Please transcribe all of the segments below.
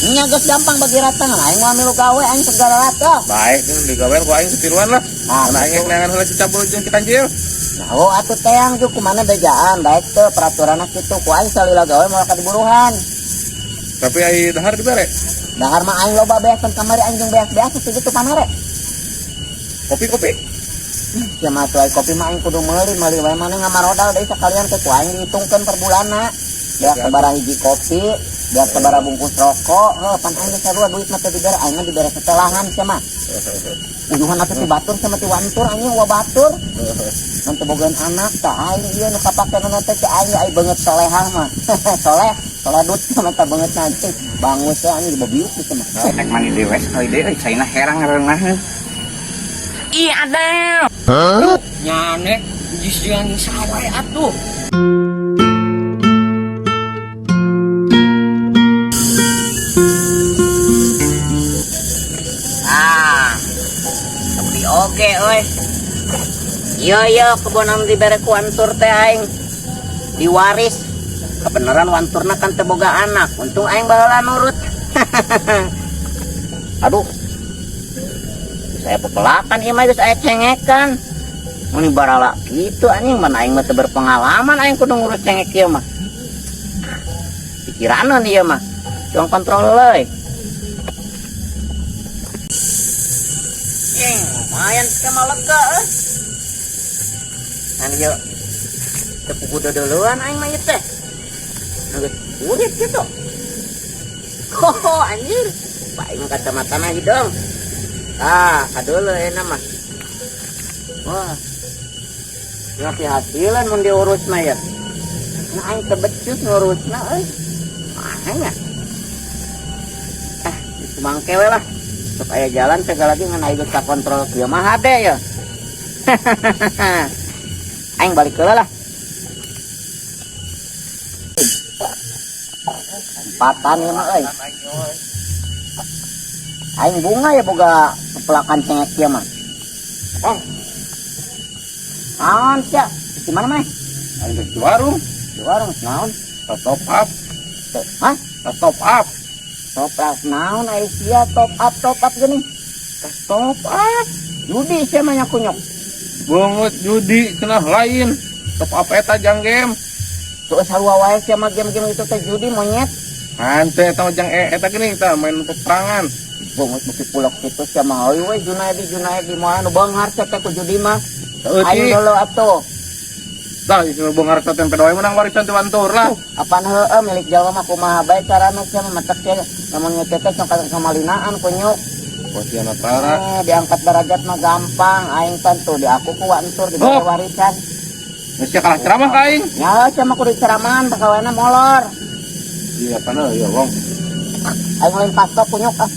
Nya geus gampang bagi rata lah, aing moal milu gawe, aing segala rata. Baik, digawean ku aing setiruan lah. Ah, Karena aing gitu. neangan heula cicabul jeung cikancil. Nah, oh atuh teang ju kumana bejaan, baik teu peraturanna kitu ku aing salila gawe moal kadiburuhan. Tapi ai dahar dibere. Dahar mah aing loba beak kan kamari aing jeung beak-beak teu kitu pamere. Kopi-kopi. Ya mah atuh ai kopi mah aing kudu meuli, meuli wae maneh ngamarodal deui sakalian teh ku aing dihitungkeun per bulanna. Beak sabaraha hiji kopi, beak sabaraha bungkus rokok, heuh pan aing geus sarua duit mah teu dibere, aing mah dibere setelahan sia mah. Uyuhan atuh ti batur sama ti wantur anjing wa batur. Mun teu bogaan anak tah aing ieu nu kapake nu teh cek aing ai beungeut solehah mah. Soleh, soleh dut sama tah beungeut anjing. Bangus teh anjing dibabiuk kitu mah. Rek mandi dewe sekali deui euy, caina herang ngeureunahkeun. Ih, ada. Nyane jis jeung sawe atuh. Ah. Tapi oge euy. Iya iya kebon anu dibere ku wantur teh aing. Diwaris. Kebenaran wanturna kan teu boga anak. Untung aing baheula nurut. Aduh. Saya pepelakan ieu mah geus aya cengekan. Mun barala kitu anjing mana aing mah teu berpengalaman aing kudu ngurus cengek ieu mah. Pikiranan ieu mah. Cuang kontrol euy. Cing, lumayan sama lega eh. Nah ieu teu puguh duluan aing mah ieu teh. Geus urip kitu. Oh, anjir. Aing kacamatana hidung. Ah, kadeuleu euna mah. Wah. Ngerti hasilan mun diurus mah ya. Nah, aing teu becus ngurusna euy. Makanya. Ah, mangke we lah. Sok aya jalan segala lagi ngan aing geus kakontrol kieu mah hade ya. Aing balik heula lah. Empatan ieu mah euy. Aing bunga ya boga pepelakan cengek kieu mah. Bang, Naon sia? Di mana maneh? aing di warung. Di warung naon? Top up, Hah? top up, Top up naon ai sia top up geuning. top up. Judi sia mah nya kunyuk. Beungeut judi cenah lain. Top up eta jang game. Tuh sarua wae sia mah game-game itu teh judi monyet. Hante eta mah jang eta geuning tah main peperangan. Beungeut beuki pulak kitu sia mah heuy we Junaedi Junaedi moal nu beunghar sia teh ku judi mah. Aing Saeutik. dulu atuh. Tah isi beunghar teh tempe doe menang warisan ti wantur lah. Apaan heueuh milik jalma mah kumaha bae carana sia mah matak sia lamun ngece teh sok kamalinaan kunyuk. Pontianak Tara. Diangkat derajat mah gampang aing pan tuh di aku ku wantur dibere Oh. warisan. Geus sia kalah ceramah ka aing. Nya sia mah kudu ceramahan pagaweana molor. Iya pana ya wong. Aing lain pasto kunyuk ah.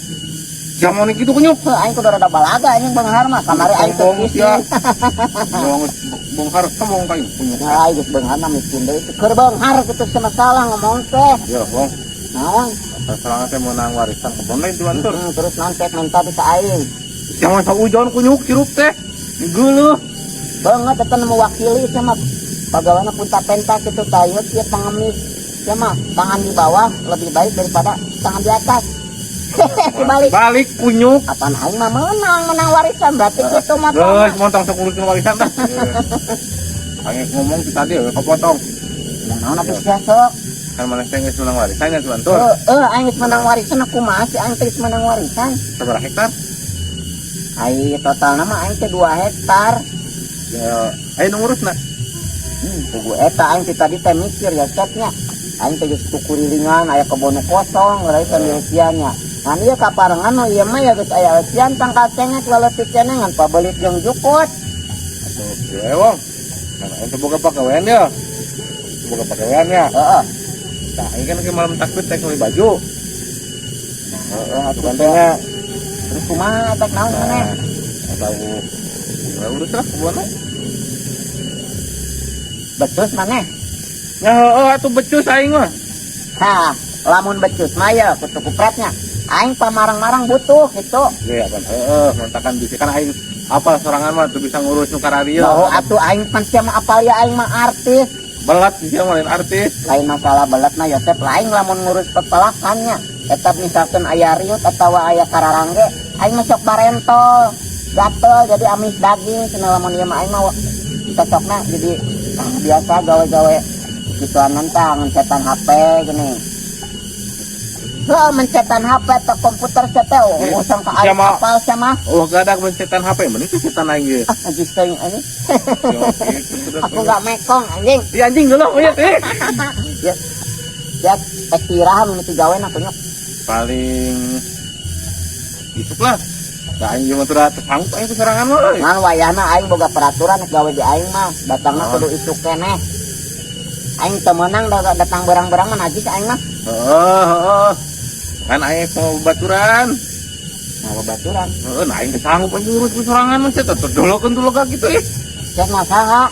Sia mau kitu kunyuk. Heuh, aing kudu rada balaga anjing beunghar mah kamari aing teu Sombong sia. kisih. Wong beunghar sombong ka aing kunyuk. Ya aing geus beunghar mah miskin deui. Keur beunghar kitu sia masalah ngomong teh. Ya wong. Naon? Sarangan teh meunang warisan kebon lain ti wantur. Terus naon teh minta bisa aing. Sia mah saujon kunyuk sirup teh. Geuleuh. Banget eta nu mewakili sia mah pagaweana punta-penta kitu tah ieu kieu pengemis. Sia mah tangan di bawah lebih baik daripada tangan di atas. Dibalik. Balik kunyuk. Apaan aing mah menang warisan berarti kitu mah. Geus montong sok ngurusin warisan tah. Aing ngomong ti tadi we kepotong. Nah, naon atuh sia sok? Kan maneh teh geus menang warisan nya ti wantur. Heeh, aing geus menang warisan aku mah si aing teh geus menang warisan. Sabaraha hektar? Ai totalna mah aing teh 2 hektar. Ya, aing nu ngurusna. Pugu eta aing teh tadi teh mikir ya chatnya. Aing teh geus kukurilingan aya kebon kosong euy kan nya. Ngan ieu kaparengan nu ieu mah ya geus aya eusian tangkal cengek leutik keneh ngan pabelit jeung jukut. Atuh, ya wong. Kan aing teh boga pagawean ya. Boga pagawean ya. Heeh. Tah, aing kan ke malam takbir teh meuli baju. Nah, heeh atuh Bukan teh. teh. Terus kumaha teh naon maneh? Atau ya urus lah kebon. Becus maneh? Ya heeh atuh becus aing mah. Hah, lamun becus mah ya kutu kupratnya. Aing pamarang-marang butuh gitu. Ya kan heeh, montakan bisi kan aing apa sorangan mah tuh bisa ngurus nu kararieu. Loh, atuh aing pan sia mah apal ya aing mah artis. Belat sia mah lain artis. Lain masalah belat mah Yosep lain lamun ngurus pepelakannya. Eta misalkan aya riut atawa aya kararangge, aing mah sok barentol. Gatel jadi amis daging cenah lamun ieu mah aing mah cocokna jadi biasa gawe-gawe gituan nentang mencetan HP gini. Heuh, mencetan HP atau komputer teh urusan ka aing Siapa? Apal sama. Oh, gak ada mencetan HP, mending cetan aing ge. Ah, anjing teuing anjing. Yo, Aku gak mekong anjing. Ih, anjing dulu punya eh. Ya. Ya, istirahat mimiti gawe aku nyok. Paling isuk lah. Nah, aing mah tuh sanggup aing tuh sorangan mah euy. Ngan wayahna aing boga peraturan nek gawe di aing mah, datangna Oh. kudu isuk keneh. Aing teu meunang datang berang-berang mah najis aing mah. Heeh, heeh. Kan aing mau baturan. Nah, babaturan. Heeh, nah aing teu sanggup aing ngurus ku sorangan mah teh dolokeun dulu gitu ih. Cek mah saha?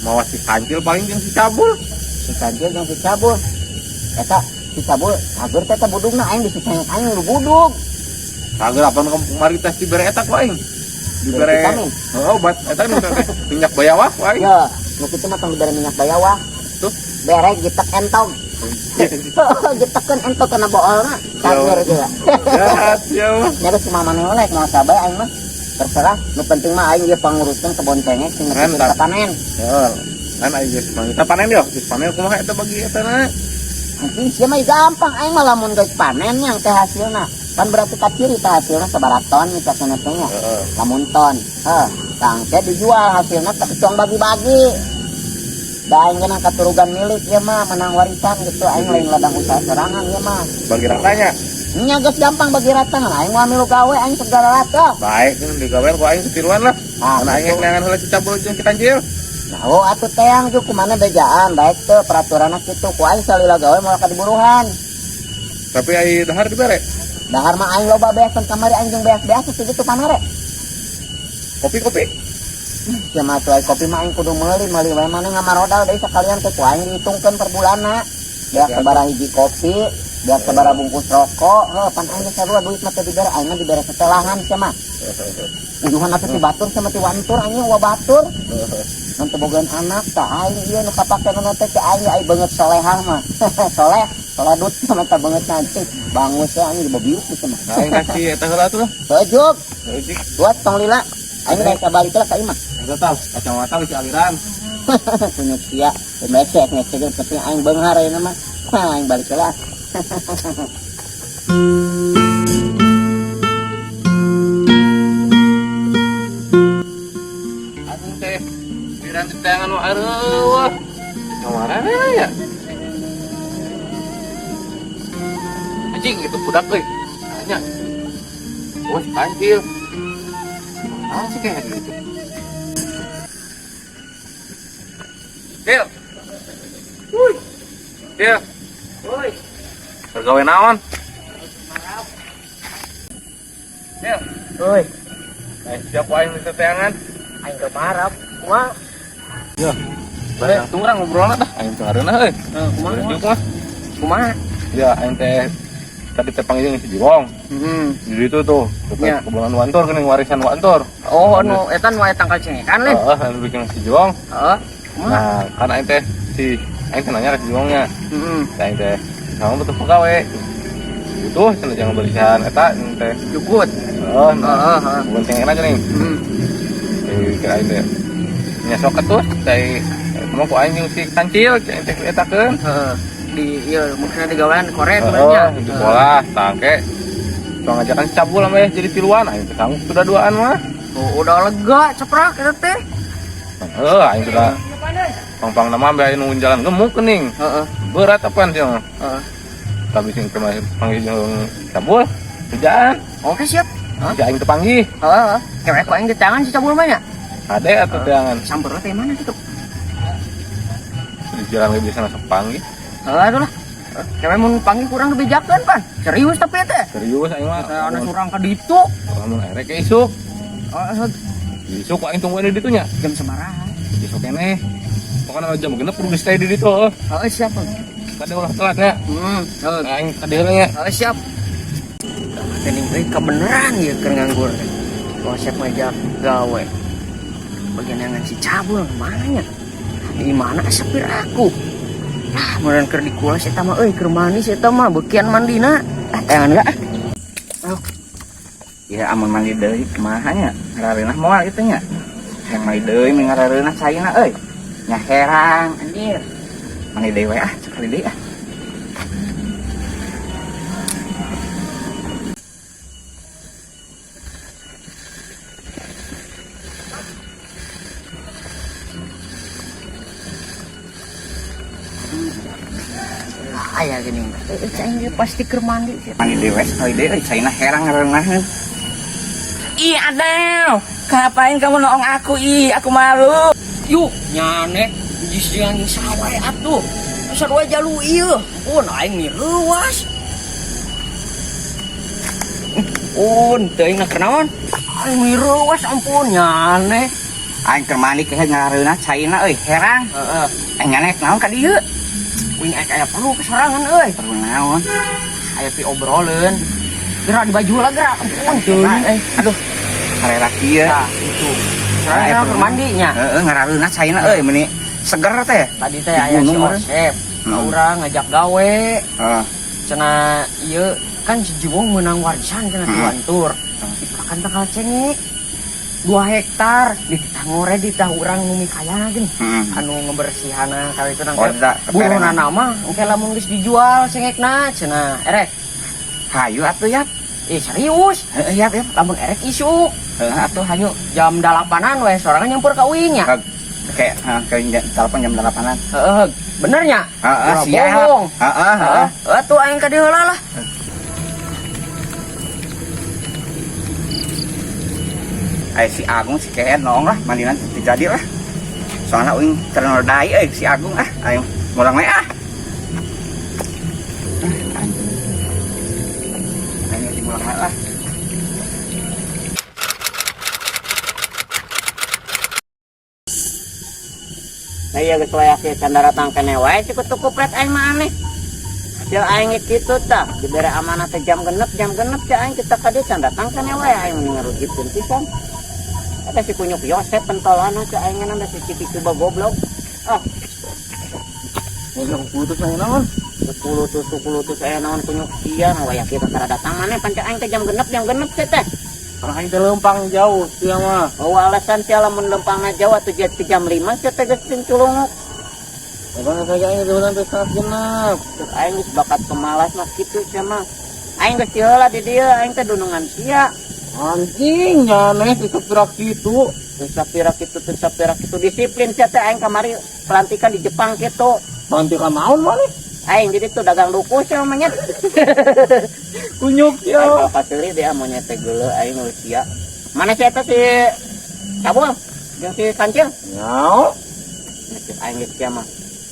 Mawa si kancil paling jeung si cabul. Si kancil jeung si cabul. Eta si cabul kagur teh teh budugna aing bisi cengek aing lu budug. Kagak apa nu kemari tes dibere eta ku aing. Dibere Vitamin. Heeh, obat eta nu teh minyak bayawah ku aing. Ya, nu kitu mah tong dibere minyak bayawah. Tuh. Bere gitek entog. Gitekeun entog kana boolna. Kagur juga. Jahat ya mah. Nya geus kumaha maneh we mau sabae aing mah. Terserah, nu penting mah aing ieu panguruskeun kebon cengek sing Mantap. nepikeun ka panen. Heeh. Kan aing geus panen. Kita panen yo, geus panen kumaha eta bagi eta na. Anjing sia mah gampang aing mah lamun geus panen yang teh hasilna. Kan berarti kaciri teh hasilna sabaraha ton misalkan teh nya. Heeh. Lamun ton. Heuh, tangke dijual hasilna tapi tong bagi-bagi. Da aing geuna katurugan milik ieu mah menang warisan gitu aing lain ladang usaha sorangan ieu mah. Bagi ratanya. Nya geus gampang bagi rata lah aing mah milu gawe aing segala rata. Baik, kan digawe ku aing ketiruan lah. Ah, Karena aing gitu. neangan heula si cabul jeung si kancil. Nah, oh atuh teang ju kumana bejaan baik teu peraturanna kitu ku aing salila gawe moal kadiburuhan. Tapi ai dahar dibere. Dahar mah aing loba beakeun kamari aing jeung beas-beas teu kitu pamere. Kopi-kopi. Sia mah atuh ai kopi mah aing kudu meuli, meuli we maneh ngamarodal deui sakalian teh ku aing dihitungkeun per bulanna. Beak sabaraha hiji kopi, beak sabaraha bungkus rokok, heuh pan aing geus sarua duit mah teu dibere, aing mah dibere setelahan sia mah. Ujuhan atuh ti batur sama ti wantur anjing wa batur. Nun teu bogaan anak tah aing ieu nu kapake nu teh teh aing ai beungeut solehah mah. Soleh, soledut sama teh beungeut anjing. Bangus we anjing dibabiuk kitu mah. Nah, aing kasih eta heula atuh lah. Heuh, Heuh, cik. Buat tong lila. Aing rek balik lah ka imah. Eta tah kacamata bisi aliran. Kunyuk sia, mesek mesek penting aing beunghar ayeuna mah. Hah, aing balik lah. Anjing teh piran teh nu areueuh. Kamarana ya? Anjing itu budak euy. Tanya. Oh, si kancil. Ah, sih kayak gitu. Dil. Wuih. Dil. Woi, Bergawe naon? Dil. woi, Eh, siap aing bisa teangan. aing kemarap. Kumaha? Ya. Barang tunggrang ngobrolna tah. Aing teu ngareunah euy. Kumaha? Kumaha? Mah. Kumaha? Ya, aing teh tadi teh panggil si Jiwong. Heeh. Jadi itu tuh, dekat Ya. kebunan Wantor geuning warisan Wantor. Oh, nu eta nu aya tangkal cengekan lain. Heeh, anu bikin si Jiwong. Heeh. Kumaha? Nah, kan aing teh si aing teh nanya ke si Jiwongnya. Heeh. Aing teh sama butuh pegawai. Butuh cenah jangan belisan eta aing teh. Jukut. Heeh, nah. Heeh, heeh. Bukan cengen aja nih. Heeh. Kira aing teh nya sok atuh teh mau ku aing jeung si kancil aing teh etakeun. Heeh. Di ieu maksudna digawean koret Heeh, nya. di sekolah tangke. Tong ngajakan cabul sama ya jadi tiluan aing teh sanggup sudah duaan mah. Oh, udah lega ceprak eta teh. Heeh, aing sudah pang-pang nama ambe aing nungguin jalan gemuk kening. Heeh. Berat apaan sih mah. Heeh. Tapi sing kemarin panggil jeung cabul kerjaan. Oke, siap. Hah? Si aing teu panggih. Heeh. Kewek ku aing di tangan si cabul mah nya. Ade atuh teangan. Samper teh mana kitu? Di jalan ge bisa masuk panggih. Heeh, atuh lah. Kewek mun panggih kurang dibejakeun pan. Serius tapi teh. Serius aing mah. Teh ana surang ka ditu. Lamun erek ke isuk. Heeh, Isuk aing tungguin di ditu nya. jam sabaraha? Isuk keneh. Pokoknya jam 6 kudu stay di ditu heuh. Heeh, siap. Kade ulah telat nya. Heeh. Aing kade heula nya. Heeh, siap. Geuning euy kebeneran ieu keur nganggur. Konsep ngajak gawe. Bagian yang si cabul mana nya? Di mana sepir aku? Ah, meureun keur dikulas eta mah euy, keur manis eta mah beukian mandina. Ah, jangan enggak. Ya amun mandi deui kumaha nya? Ngarareunah moal kitu nya. Hayang mandi deui mah ngarareunah caina euy. Nya herang anjir. Mandi deui we ah, sekali deui ah. Aya gini. Cai ge pasti keur mandi. Mandi deui we sekali deui euy, caina herang ngareunahkeun. Ih, Adel, ngapain kamu noong aku? Ih, aku malu. Yuk, nyane jis jeung sawae atuh. Sarua jalu ieu. Ampun aing nih leuwas. Un, teuing na kunaon? Aing nih leuwas ampun nyane. Aing keur mandi kehe ngarareunah caina euy, herang. Heeh. Aing nyanek naon ka dieu? Uing aing aya perlu kesorangan euy. Perlu naon? Aya pi obroleun. Gerak di baju lah gerak. Ampun teuing euy. Aduh, karera kieu. Nah, itu. Aya Sorangan perlu keur mandinya. Heeh, ngarareunah caina euy meuni seger teh. Tadi teh Di aya si gunung, meureun. Osep. Hmm. Urang ngajak gawe. Heeh. Cenah ieu kan si Jiwong menang warisan cenah ti Wantur. Akan tanggal cengek 2 hektar di tangore di tah urang nu mikayana geuning. Anu ngebersihana kali itu nang Oh, tidak, buruhna keperengan. mah engke lamun geus dijual cengekna cenah erek. Hayu atuh yap. Ih serius, Heeh, yap yap. lamun erek isuk Heeh atuh hayu. jam 8-an we sorangan nyamper ka uing nya. Kayak ke telepon jam 8-an. Heeh, bener nya? Heeh, Ulah siap. bohong. Heeh, heeh. Heeh, atuh aing ka dieu heula lah. Aya si Agung si Kehed noong lah mandina teu jadi lah. Soalna uing ternodai euy si Agung ah, aing mulang we ah. Ah, anjing. Aing di mulang we lah. Nah iya geus wae kieu can daratang keneh wae cukup tukupret aing mah aneh. Hasil aing ge kitu tah, dibere amanah teh jam genep teh aing kita ka dieu can datang keneh wae aing mending ngarugikeun pisan. Eta si kunyuk Yosep pentolana teh aing ngeunah da si Cipi coba goblok. Ah, Ngomong putus aya naon? 10 tus aya naon kunyuk sia nu waya kieu tara datang maneh pan aing teh jam genep teh teh. Orang aing teh leumpang jauh sia mah. Oh, alasan sia lamun leumpangna jauh atuh jam 5 sia teh geus culunguk. Abang saya aing teh teh setengah genep. Cek aing geus bakat pemalas mah kitu sia mah. Aing geus heula di dieu aing teh dunungan sia. Anjing nyaneh teh sapirak kitu. Teu sapirak kitu teu sapirak kitu disiplin sia teh aing kamari pelantikan di Jepang kitu. Pelantikan naon maneh? Aing jadi tuh dagang duku sia mah nya. Kunyuk sia. Aing kalau kaseuri dia monyet teh geuleuh aing geus sia. Mana sia eta si Sabul jeung si Kancil? Nyao. Cek aing geus sia mah.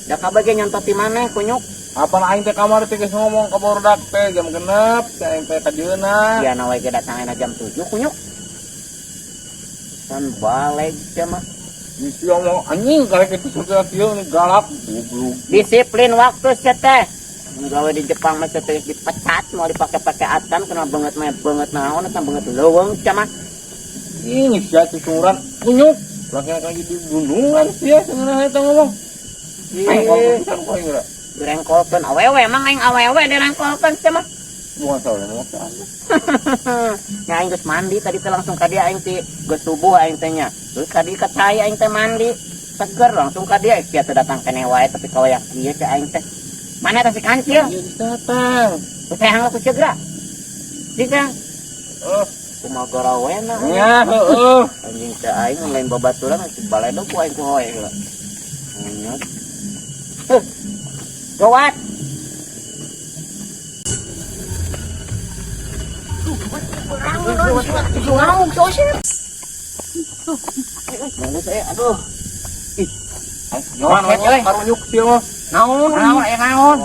Da kabeh ge nyontot di maneh kunyuk. Apa aing teh kamari teh geus ngomong ka barudak teh jam genep teh aing teh ka dieuna. Sia na we ge datangna jam 7 kunyuk. San baleg sia mah. Sia mau anjing karek itu sapirak kieu nih galak goblok. Disiplin waktu sia teh. Gawe di Jepang mah sia teh dipecat mau dipake-pake atan kena banget mah banget naon eta banget leuweung sia mah. Ini sia cucuran kunyuk. Laki-laki di gunungan sia sebenarnya eta ngomong. Aing kalau pisan ku aing geura. Direngkolkeun awewe emang aing awewe direngkolkeun sia mah. Bukan salah ngomong sia. Nya aing geus mandi tadi teh langsung ka dia aing ti geus subuh aing teh nya. Terus ka dieu ka cai aing teh mandi. Seger langsung ka dia sia teh datang keneh wae tapi kawayak ieu teh aing teh. Mana teh si Kancil? Ieu datang. Terus hayang ku cegra. Di teh. Eh, Kumaha garawena. nya heueuh. Anjing teh aing lain babaturan si baledog ku aing ku hoe heula. Monyet. Heuh. Gawat. Ngamuk si Osep. Mangga saya aduh. Mana euy. karunyuk sia mah. Naon? Naon aya naon?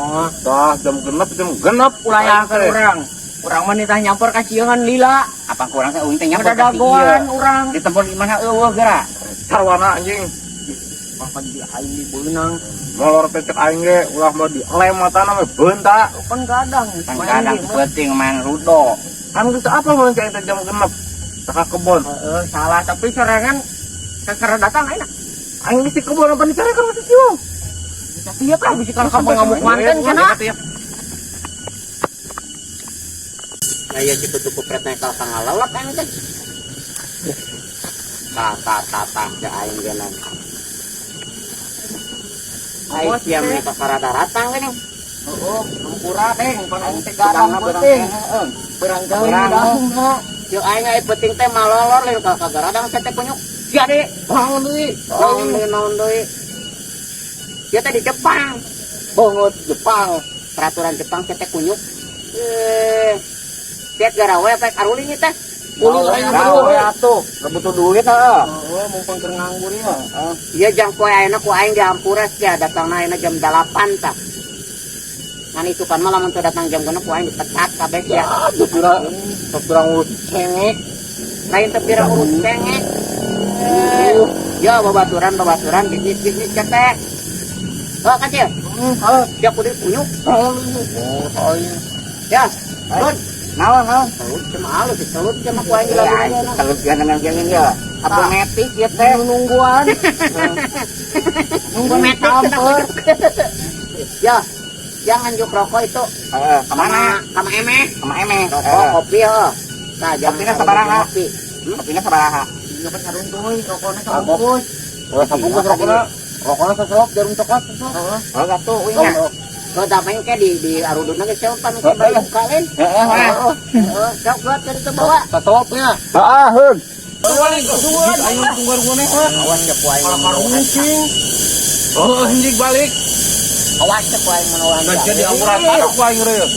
Tah jam genep Ulah Aing teh. urang. Urang mah nitah nyampur ka cieuhan lila. Apa kurang teh uing teh nyampur ka Kedadagoan dieu. urang. Di tempat di mana eueuh geura? Sarwana anjing. Apa di aing di beunang. Molor teh cek aing ge ulah mah dilem matana mah beunta. Kan gadang. Pan gadang penting main rudo. Kan geus apa mun cek aing teh jam genep. Tah ka kebon. Heeh, salah tapi sorangan kakara datang aing. Aing geus di kebon apa dicarekan ka si Ciung? Tiap lah bisi kan kamu ngamuk manten cenah. Nah iya si kutu kupret naik kalau ngalelep aing teh. Ta ta ta ta ja aing genan. Aing sia meni kakara daratang geuning. Heeh, hampura deng, pan aing teh garang penting. Berang gawe dahungna. Yo aing ai penting teh malolor lain ka kagaradang sia teh kunyuk. Sia deui, Bangun deui. naon deui naon deui. Sia teh di Jepang. Banget Jepang. Peraturan Jepang sia teh kunyuk. Eh, sia garawe apa arulin ieu teh? Ulin aing Gawe atuh, butuh duit heeh. Heeh, mumpung keur nganggur ya. Iya jang poe ayeuna ku aing dihampura sia datangna ayeuna jam 8 tah. Ngan itu kan mah lamun teu datang jam 6 ku aing dipecat kabeh sia. Aduh pira pira ngurus cengek. Lain teu pira urus cengek. Ya babaturan bisnis-bisnis sia teh. Oh kecil. Heeh. Sia kudu kunyuk. Oh, aing. Ya. Lun. Naon naon? Telut cuma halus, telut cuma ku aing Iya, lagu kalau jangan jangan ya. Apa metik ieu teh? Nungguan. Nunggu metik Samper. Ya, jangan njuk rokok itu. Heeh, kemana? Kama emeh. Kama emeh. Rokok, kopi ya. Nah, jangan Kopina sabaraha? kopi. Kopina sabaraha? Nyoba saruntuy, rokokna sabungkus. Oh, sabungkus rokokna. Rokokna seselop jarum coklat seselop. Heeh. Oh, gatuh uingna. Oh, damai ke di aruduna ge siapa pan ke bari buka lain. Heeh, Heeh. Heeh, sok buat dari itu bawa. Seselopnya. Heeh, heun. Aing tunggu-tunggu Awas ya ku aing Kucing. Oh, anjing balik. Awas ya ku aing menuan. Nah, jadi ampuran taruh ku aing reuh.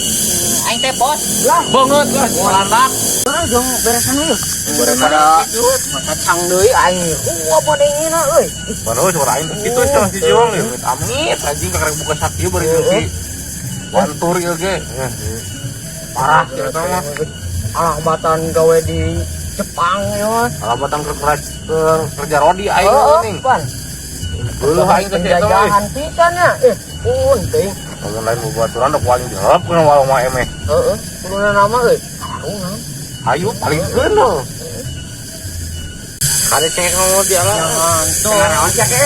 Aing teh bos. Lah, Banget lah, landak. heeh, jong beresan we. Daripada Kacang deui aing. Wah, bodengina euy. Baru suara aing kitu cenah si Jiwang ya. Amit anjing kakarek buka sakieu bari jeung si Wantur ieu ge. Parah eta mah. Alah batan gawe di Jepang ya mah. Alamatan kerja rodi aing Heeh, ning. pan. Geuleuh aing teh si eta mah. Penjajahan pisan nya. Unting. Lamun lain babaturan da ku aing dihelep kana warung mah emeh. Heeh, kuduna nama euy. Karungan. Hayu paling geuneuh. Kade cengek ngomong di ala. Ngantuk. Naon sia ke?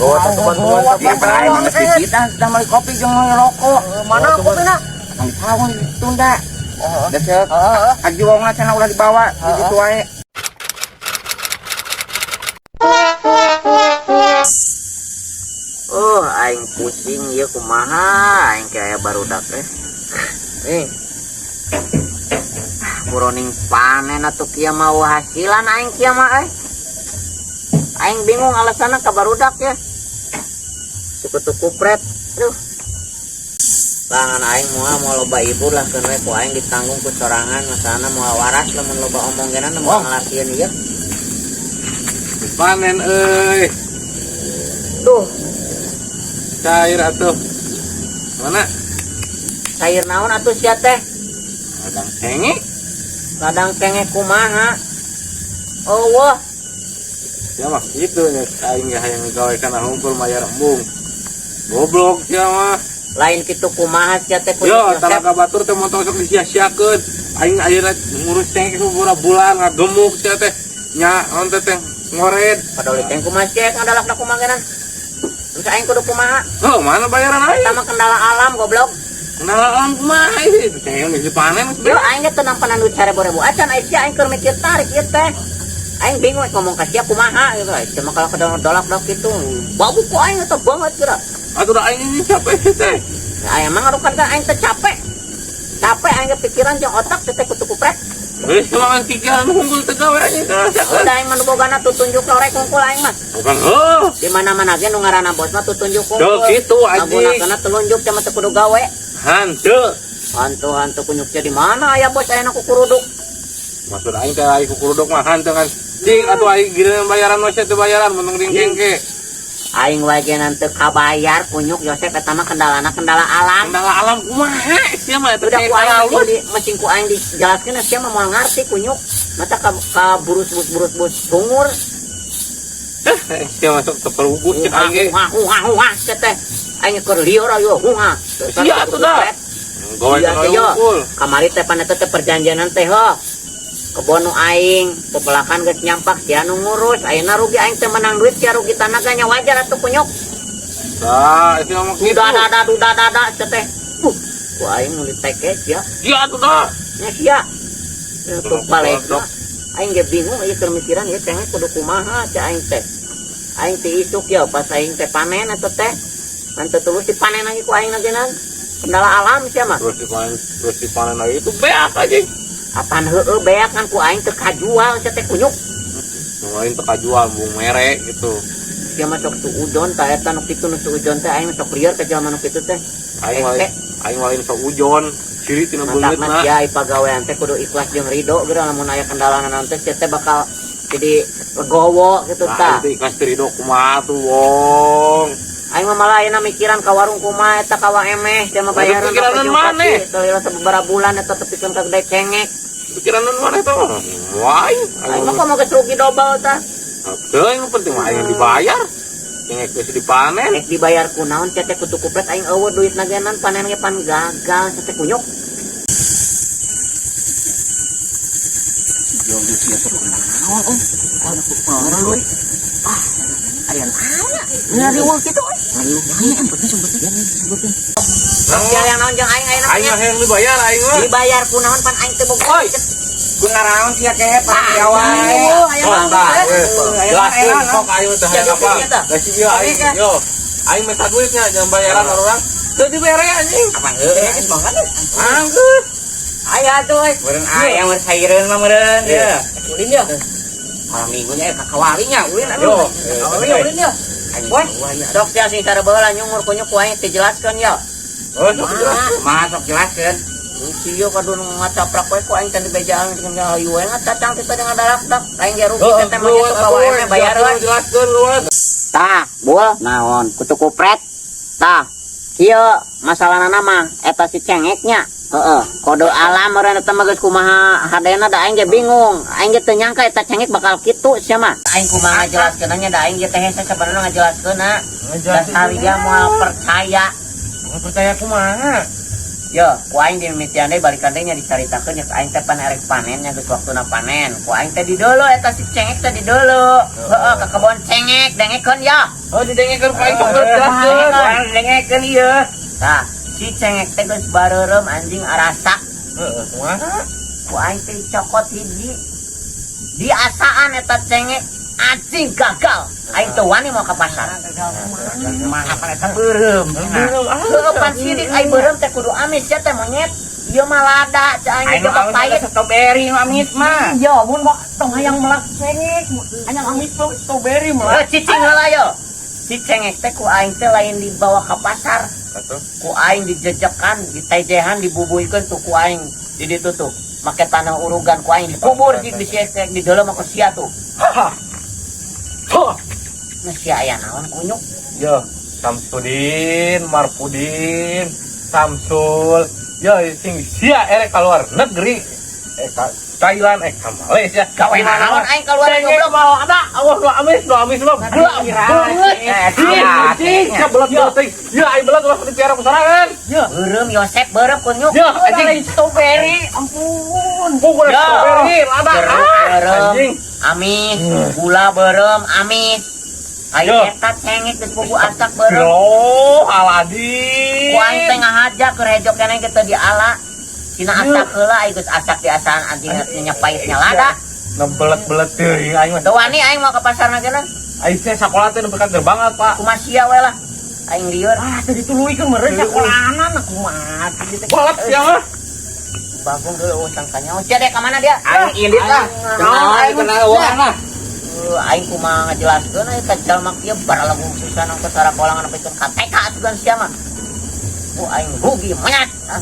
Gawa satu bantuan Iya, pan aing mah geus kita sudah meuli kopi jeung meuli rokok. Mana kopina? Tong tahun ditunda. Da ceuk. Aji wongna cenah ulah dibawa di ditu wae. Oh, aing pusing ieu kumaha aing kayak barudak teh. Eh. Buroning panen atuh kieu mau hasilan aing kieu mah euy. Aing bingung alasanna ka barudak ya. Sekutu kupret. Aduh. Langan aing moal moal loba ibu lah keun we ku aing ditanggung ku sorangan masana moal waras lamun loba omong geuna moal ngalartieun ieu. Panen euy. Duh, Cair atuh. Mana? cair naon atuh sia teh? Ladang cengek. Ladang cengek kumaha? Oh, wah. Ya mah kitu nya aing ge hayang gawe kana hungkul mayar embung. Goblok sia mah. Lain kitu kumaha sia teh kudu Yo, Yosep. tanaga batur teh montong sok disia-siakeun. Aing ayeuna ngurus cengek sabaraha bulan ngagemuk sia teh. Nya naon teh teh ngored. Padahal teh kumaha sia ngadalakna kumaha geuna? Terus aing kudu kumaha? Oh, mana bayaran aing? Eta mah kendala alam goblok. Kendala alam kumaha ieu? Cengek geus dipanen geus Yo aing ge teu nampan duit 1000 acan aing sia aing keur mikir tarik ieu teh. Aing bingung ngomong ka sia kumaha gitu. Cuma kalau kedolak-dolak gitu, babu ku aing eta banget kira. Atuh da aing ini capek sih teh. Nah, aing emang ngarukan kan aing teh capek. Capek aing kepikiran jeung otak teh kutu kupret. Geus semangat pikiran hungkul teh gawe anjing teh. Udah aing mah nu bogana tutunjuk lorek hungkul aing mah. Bukan heuh. Di mana-mana ge nu ngaranna bos mah tutunjuk hungkul. Duh, kitu anjing. Ngagunakeunna telunjuk cuma teu kudu gawe. Hanteu. Hantu-hantu kunyuknya di mana aya bos ayeuna kukuruduk. Maksud aing teh aing kukuruduk mah hanteu kan. Cing atuh aing giliran bayaran mah sia teu bayaran menung ding cengke. Aing wae ge teu kabayar kunyuk Yosep eta mah kendalana kendala alam. Kendala alam kumaha sia mah eta Udah teh ku aing halus. mencing ku aing dijelaskeun sia mah moal ngarti kunyuk. Mata ka burus-burus sungur. Sia masuk ke perugu cek aing ge. Huha huha huha teh. Aing keur lieur ayo huha. Sia atuh dah. Gawe Iya, kana iya. hungkul. Kamari teh pan eta teh perjanjianan teh ho. Kebon nu aing, pepelakan geus nyampak sia nu ngurus, ayeuna rugi aing teh menang duit sia rugi tanaga nya wajar atuh kunyuk. Nah, itu ngomong gitu. Duda dada duda dada sia teh. Ku aing nu diteke sia. Iya tuh dah. Nya sia. Tuh palekna. Aing ge bingung ieu keur mikiran ieu cengek kudu kumaha cek aing teh. Aing teh isuk ya pas aing teh panen eta teh. Kan teu tulus dipanen lagi ku aing nagenan. Kendala alam sia mah. Terus dipanen lagi itu beak aja. Apaan heueuh beak kan ku aing teu kajual sia teh kunyuk. Nu lain teu kajual bung mere gitu. Sia mah sok suudzon ta eta nu kitu nu suudzon teh aing sok lieur ka jelema nu kitu teh. Aing lain aing lain sok ujon. Ciri tina Matakna beungeutna. sia pagawean teh kudu ikhlas jeung ridho geura lamun aya kendala naon teh sia teh bakal jadi legowo gitu Nah, tah. itu ikhlas teu ridho kumaha tuh wong. Aing mah malah ayeuna mikiran ka warung kumaha eta ka wa emeh sia mah Waduh, bayaran pikiran maneh. Teu lila sababaraha bulan eta tepikeun ka gede cengek. Pikiran maneh tuh. Wah, aing. Aing mah komo geus rugi dobel tah. Teu yang penting mah aing dibayar. Cengek geus dipanen. Rek dibayar ku naon sia teh kutu kupret aing eueuh duit nagenan panen ge pan gagal sia teh kunyuk. Jauh di sia teh kunaon euy. Ada kunaon euy. Ah, aya naon ya? Ngariweuh kitu euy. Ngariweuh penting sebutkeun sebutkeun. Sok sia yang naon jeung aing ayeuna Aing mah hayang dibayar aing mah. Dibayar ku naon pan aing teu boga. Oi. Kunaraon sia kehe pan wae. Aya naon teh? Jelaskeun sok aing teh hayang apa. Lah si ieu aing yo. Aing minta duitnya jangan bayaran orang. Teu dibere anjing. Apaan heueuh geus mangga deh. Anggeus. Aya atuh euy. Meureun aya mun saireun mah meureun ya. Ulin ya. Malam minggunya ka kawalinya ulin Yo. aduh. Ulin ulin ya. Wah, Sok sia sing sarebeula nyungur kunyuk ku aing teu jelaskeun ya. Oh, sok jelas. Kumaha sok jelaskeun. Sio kadun ngacaprak we ku aing teh dibejaan dengan hayu we ngacacang teh dengan darak-dak aing ge rugi teh mah itu bawa emeh bayar we. Jelaskeun luas. Tah, bul naon kutu kupret. Tah, kieu masalahna mah eta si cengeknya. Heeh, kode alam meureun eta mah geus kumaha hadena da aing ge bingung. Aing ge teu nyangka eta cengek bakal kitu sia mah. Aing kumaha ngajelaskeunna nya da aing ge teh hese sabenerna ngajelaskeunna. Dasar dia moal percaya. Moal percaya kumaha? Yo, ku aing dimimitian deui balikan deui nya dicaritakeun nya aing teh pan erek panen nya geus waktuna panen. Ku aing teh dideuleu eta si cengek teh dideuleu. Heeh, ka kebon cengek dengekeun ya. Oh, didengekeun ku aing sok jelaskeun. Urang dengekeun ieu. Tah, si cengek teh geus bareureum anjing arasak. Heeh, kumaha? Ku aing teh dicokot hiji. Diasaan eta cengek anjing gagal. Aing teu wani mau ke pasar. Kumaha pan eta beureum. Heueuh pan sidik aing beureum teh kudu amis sia teh monyet. Ieu mah lada cek aing Aing ge mah pahit. Strawberry nu amis mah. Iya, mun mah tong hayang melak cengek, hayang amis mah strawberry melak. Eh, cicing heula yo. Si cengek teh ku aing teh lain dibawa ke pasar. Atuh. Ku aing dijejekan, ditejehan, dibubuhikeun tuh ku aing di ditu tuh. Make tanah urugan ku aing dikubur di di cengek di dalam ku sia tuh. Huh. Nah sia aya naon kunyuk. Yo, Samsudin, Marpudin, Samsul. Yo, sing sia erek keluar negeri. Eh, ka Thailand, eh, ka Malaysia. Gawe naon aing keluar Cengek goblok. mah ada, awas nu amis, nu amis mah belah beungeut. Eh, Anjing, sia belet belet teuing. Ya, aing belet ulah dipiara ku sorangan. Beureum Yosep beureum kunyuk. Ya, anjing. Lain strawberry, ampun. Pukul Ya. strawberry, lada. Jeruk Ah, beureum, anjing. amis, gula beureum, amis. Ayo Yo. eta cengek geus pugu asak beureum. Yo, Aladin. Ku aing teh ngahaja keur hejo keneh ge teu diala. Cina asak heula aing geus asak diasaan anjing nya pahitnya lada. Ngebelet-belet teuing aing mah. Teu wani aing mau ke pasar geuna. Aing teh sakola teh nepi ka gerbang Pak. Kumaha sia we lah. Aing lieur. Ah, teu dituluykeun meureun sakolahna kumaha teh. Belet sia mah. Bagong dulu sangkanya. Oh, sia deh ka mana dia? Aing indit lah. Kenal Aing kenal urang lah. Aing kumaha ngajelaskeun aya ka jalma kieu baralagu pisan ka sarakolangan nepikeun ka TK asugan sia mah. Oh, aing rugi monyet. Ah.